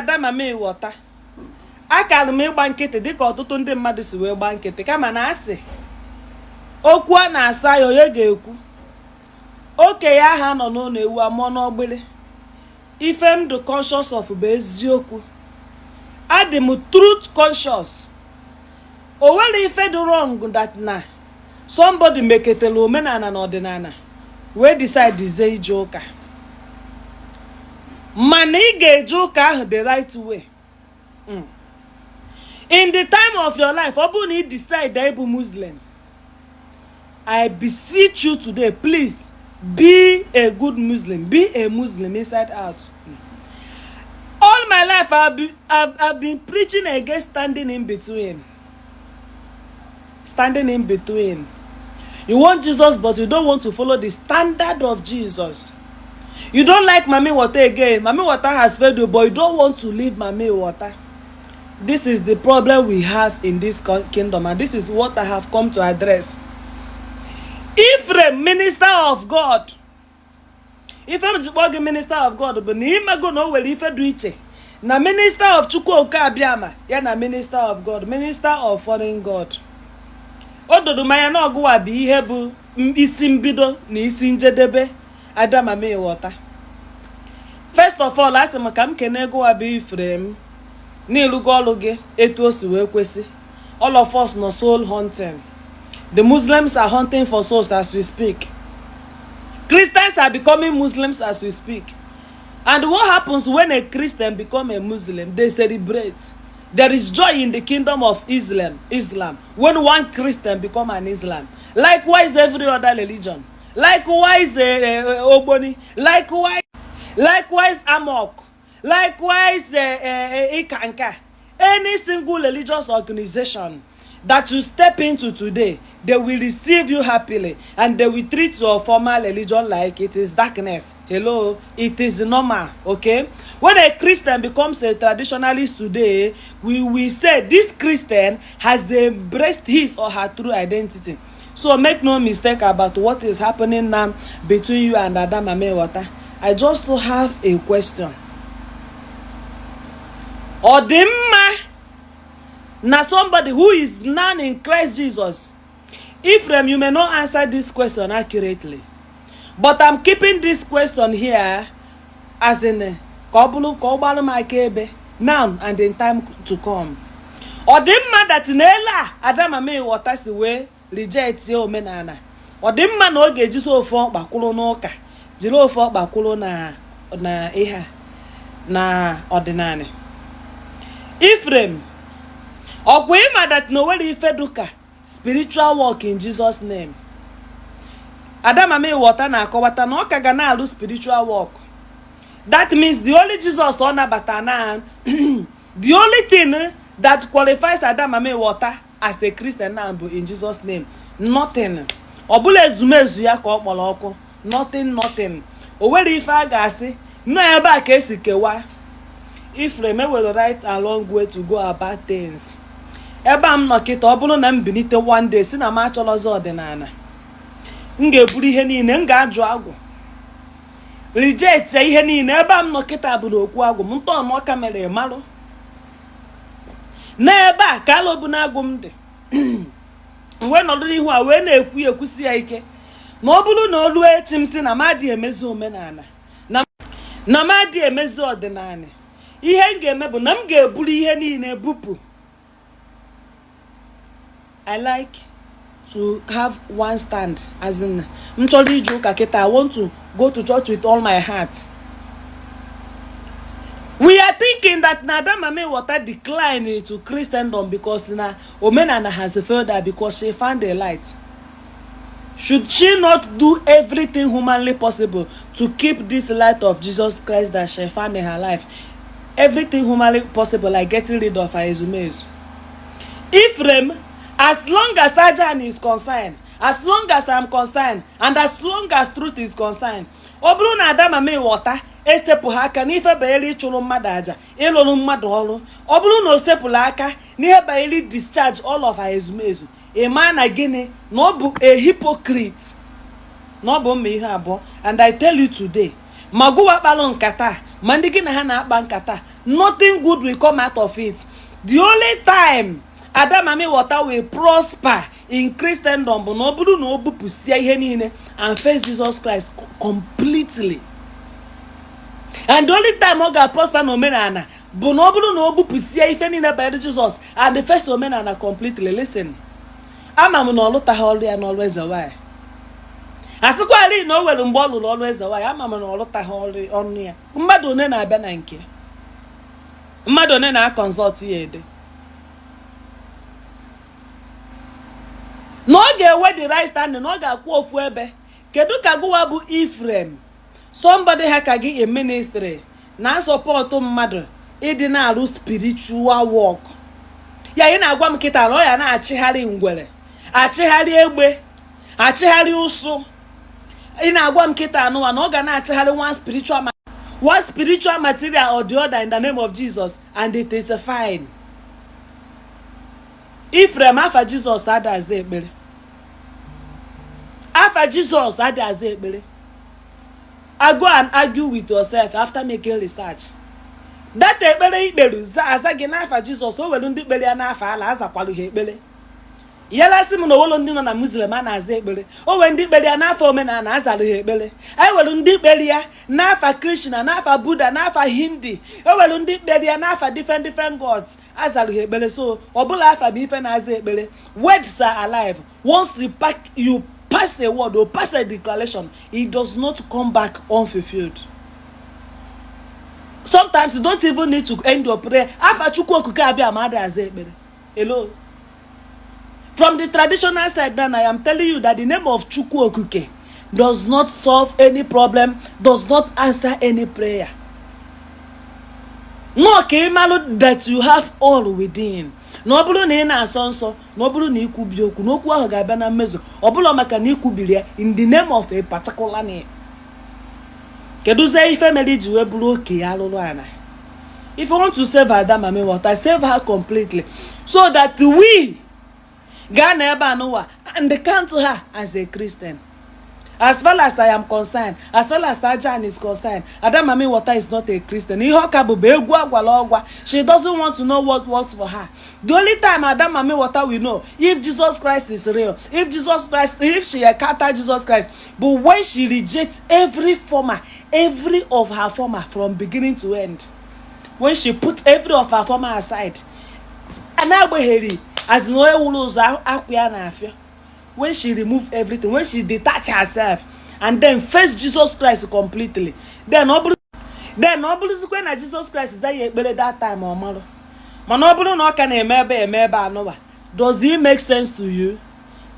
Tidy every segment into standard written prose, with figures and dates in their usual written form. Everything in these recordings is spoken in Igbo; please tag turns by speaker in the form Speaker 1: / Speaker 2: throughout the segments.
Speaker 1: Ada Mami Water, akara m ịgba nkịtị dịka ọtụtụ ndị mmadụ si wee gba nkịtị, kama na asị okwu a na-asa ya, onye ga-ekwu okenye aha nọ n'ụlọ, ewu amụọ n'ọgbịrị. Ife m dị conscious of bụ eziokwu. Adị m truth conscious. O nwere ife dị wrong that na somebody meketara omenala na ọdịnala wee decide ze ije ụka, mana ị ga-eje ụka ahụ the right way. In the time of your life, ọ bụrụ na ị decide ịbụ Muslim, I beseech you today, please be a good Muslim, be a Muslim inside out. All my life I've been preaching against standing in between, standing in between. You want Jesus, but you don't want to follow the standard of Jesus. You don't like Mami Water again. Mami Water has failed you, but you don't want to leave Mami Water. This is the problem we have in this kingdom, and this is what I have come to address. Ephraim, minister of God, ife m ji kpọọ gị minister of God bụ na imego na o nwere ife dị iche na minister of Chukwu Oke Abịama ya na minister of God, minister of foreign god. O doro m anya na ọgụwa bụ ihe bụ isi mbido na isi njedebe Ada Mami Water. First of all, asị m ka m kene gụwa bụ Ephraim n'ịlụgo ọrụ gị etu o si wee kwesị. All of us nọ soul hunting. The Muslims are hunting for souls as we speak. Christians are becoming Muslims as we speak. And what happens when a Christian become a Muslim? They celebrate. There is joy in the kingdom of Islam when one Christian become an Islam. Likewise every other religion, likewise Ogboni, likewise Amok, likewise Ikanka. Any single religious organization that you step into today, they will receive you happily and they will treat your former religion like it is darkness. Hello, it is normal, okay? When a Christian becomes a traditionalist today, we will say this Christian has embraced his or her true identity. So make no mistake about what is happening now between you and Ada Mami Water. I just have a question. Ọ dị mma na somebody who is now in Christ Jesus? Ephraim, you may not answer this question accurately, but I'm keeping this question here as in ka ọ bụrụ ka ọ gbalụ m aka ebe now and in time to come. Ọ dị mma that n'ele a Ada Mami Water si wee reject omenala, ọ dị mma na ọ ga-ejisi ofu ọkpa kwụrụ n'ụka, jiri ofu ọkpa kwụrụ na ihe a na ọdịnala? Ephraim, ọkwa ịma that na o nwere ife dụka spiritual work in Jesus name? Ada Mami Water na-akọwata na ọ ka ga na-alụ spiritual work. That means the only Jesus ọ nabata na the only thing that qualifies Ada Mami Water as a Christian now bụ in Jesus name. Nothing. Ọ bụla ezumezu ya ka ọ kpọrọ ọkụ. Nothing, nothing. O nwere ife a ga-asị nọ ebe a ka esi kewaa. Ephraim, enwere right and long way to go about things. Ebe a m nọ kịta, ọ bụrụ na m bilite one day si na m achọrọzi ọdịnala, m ga-eburu ihe niile, m ga-ajụ agwụ, reject ihe niile. Ebe a m nọ kịta bụ n'okwu agwụ m ntọọnụ ọka mere marụ n'ebe a ka alụ bụ na-agụ m dị. M wee nọdụ n'ihu a wee na-ekwu ya, ekwusi ya ike na ọ bụrụ na olu echi m si na m adịghị emezi omenala, na m adịghị emezi ọdịnala, ihe m ga-eme bụ na m ga-eburu ihe niile bupụ. I like to have one stand, as in m chọrọ ije ụka kịta, I want to go to church with all my heart. We are thinking that na Ada Mami Water decline into Christendom because na omenala has failed her, because she found a light. Should she not do everything humanly possible to keep this light of Jesus Christ that she found in her life? Everything humanly possible, like getting rid of her ezumezu. Ephraim, as long as Ajan is concerned, as long as I'm concerned, and as long as truth is concerned, ọ bụrụ na Ada Mami Water esepụghị aka n'ife banyere ịchụrụ mmadụ aja, ịlụrụ mmadụ ọrụ, ọ bụrụ na o sepụrụ aka n'ihe banyere discharge all of her ezumezu, ị maa na gịnị? Na ọ bụ a hypocrite, na ọ bụ mma ihe abụọ. And I tell you today, ma gụwa kpalụ nkata, ma ndị gị na ha na-akpa nkata, Nothing good will come out of it. The only time Ada Mami Water will prosper in Christendom bụ na ọ bụrụ na o bupụsịa ihe niile and face Jesus Christ completely. And the only time ọ ga-prosper na omenala bụ na ọ bụrụ na o bupụsịa ife niile banyere Jizọs and face omenala completely. Listen, ama m na ọ lụtaghị ọrụ ya n'ọrụ eze nwanyị. Asịkwari na o nwere mgbe ọ lụrụ ọrụ eze nwanyị, ama m na ọ lụtaghị ọrụ ọnụ ya. Mmadụ one na-abịa na nke mmadụ one na-aconsult ya ede na ọ ga-ewe the right standing, na ọ ga-akwụ ofu ebe. Kedu ka gụwa bụ Ifrem, somebody ha ka gị in ministry, na-asupport mmadụ ịdị na-arụ spiritual work ya? Ị na-agwa m kịta na ọ ya na-achịgharị ngwere, achịgharị egbe, achịgharị ụsụ. Ị na-agwa m kịta anụwa na ọ ga na-achịgharị one spiritual material or the other in the name of Jesus, and it is fine. Ifrem, afa Jizọs adaza ekpere. Afa Jizọs adaza ekpere. I go and argue with yourself after making research. That ekpere ikperu aza gị n'afa Jizọs, o welu ndị kpere ya n'afa ala azakwalu ha ekpere. Yalasị m na owelu ndị nọ na Muslim a na-aza ekpere. O nwere ndị kpere ya n'afa omenala, azalụ ha ekpere. E nwere ndị kpere ya n'afa Krishna, n'afa Buddha, n'afa Hindi. E nwere ndị kpere ya n'afa different different gods, azalụ ha ekpere. So ọbụla afa bụ ife na-aza ekpere. Words are alive. Once you pass a word or pass a declaration, it does not come back unfulfilled. Sometimes you don't even need to end your prayer. Afa Chukwu Okike abịa ma adịghị aza ekpere. Hello, from the traditional side then, I am telling you that the name of Chukwu Okike does not solve any problem, does not answer any prayer. Nnọọ ka ị malụ that you have all within, na ọ bụrụ na ị na-asọ nsọ, na ọ bụrụ na ikwubi okwu, na okwu ahụ ga-abịa na mmezu, ọ bụla maka na ikwubiri ya in the name of a particular name. Kedụzie ife mere iji wee bụrụ okenye alụrụ ana? If you want to save Ada Mami Water, save her completely so that we gaa na ebe a n'ụwa and count her as a Christian. As far as I am concerned, as far as Ajan is concerned, Ada Mami Water is not a Christian. Ihe ọka bụ egwu agwala ọgwa. She doesn't want to know what works for her. The only time Ada Mami Water will know if Jesus Christ is real, if Jesus Christ, if she encounter Jesus Christ, but when she rejects every former, every of her former from beginning to end, when she put every of her former aside, na-agbagheri as na onye wuru ụzọ akwụ ya na-afịa, when she remove everything, when she detach herself and then face Jesus Christ completely, then ọ bụrụzikwe na Jesus Christ za ya ekpere that time, ọ marụ. Mana ọ bụrụ na ọ ka na-eme ebe eme ebe anụwa, does it make sense to you?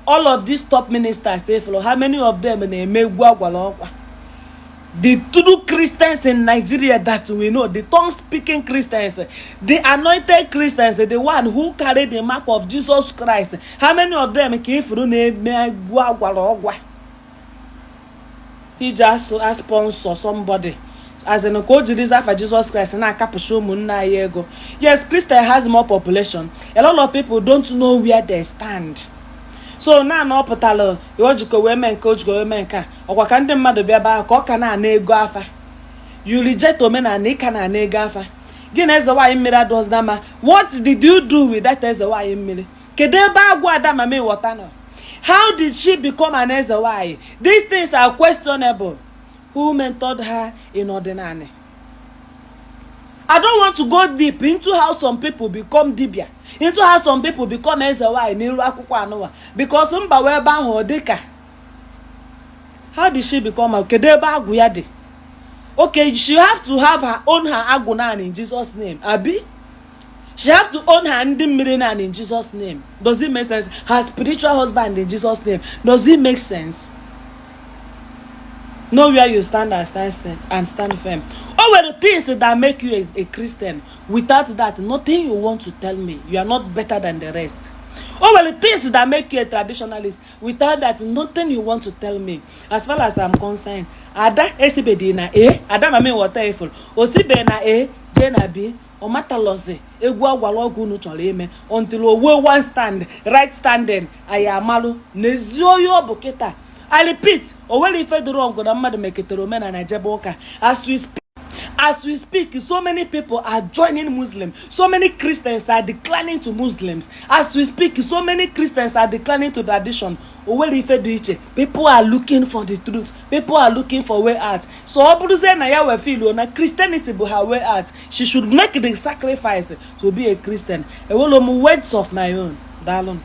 Speaker 1: All of these top ministers efolo, how many of them na-eme egwu agwara ọkwa? The true Christians in Nigeria that we know, the tongue speaking Christians, the anointed Christians, the one who carry the mark of Jesus Christ, how many of them ka ifuru na-eme egwu agwara ọgwa iji asụ a sponsor somebody, as in ka o jirizi afa Jesus Christ na-akapụcha ụmụnne anyị ego? Yes, Christian has more population. A lot of people don't know where they stand. So na na ọ pụtara o jikọ wee mee nke o jikọ wee mee nke a, ọkwa ka ndị mmadụ bịa ebe ahụ ka ọ ka na-ana ego afa. You reject omenala, ị ka na-ana ego afa. Gị na eze nwaanyị mmiri adọzina ma what did you do with that eze nwaanyị mmiri? Kedu ebe agwụ Ada Mami Water nọ? How did she become an eze nwaanyị? These things are questionable. Who mentored her in ọdịnala? I don't want to go deep into how some people become dibia, into how some people become eze nwaanyị n'iru akwụkwọ anụwa, because mba wee ebe ahụ ọ dịka how did she become a? Kedu ebe agwụ ya dị? Okay, she have to have her own, her agwụ naanị in Jesus' name, abi she have to own her ndị mmiri naanị in Jesus' name. Does it make sense? Her spiritual husband in Jesus' name. Does it make sense? Know where you stand and stand firm. O nwere things that make you a Christian. Without that, nothing you want to tell me, you are not better than the rest. O nwere things that make you a traditionalist. Without that, nothing you want to tell me. As far as I'm concerned, Ada esibedi na A, Ada Mami Water ifuru osibe na A jee na B, ọ matalọzi egwu agwara ọgwụ unu chọrọ ime until o wee one stand right standing. Anyị amalụ n'ezi onye ọ bụ kịta. I repeat, o nwere ife dị wrong na mmadụ mekọtara omenala jebe ụka. As we speak, As we speak, so many people are joining Muslim. So many Christians are declining to Muslims. As we speak, so many Christians are declining to tradition. O nwere ife dị iche. People are looking for the truth. People are looking for way out. So ọ bụrụzie na ya wee feel na Christianity bụ her way out, she should make the sacrifice to be a Christian. Ewelo m words of my own. Daalụ.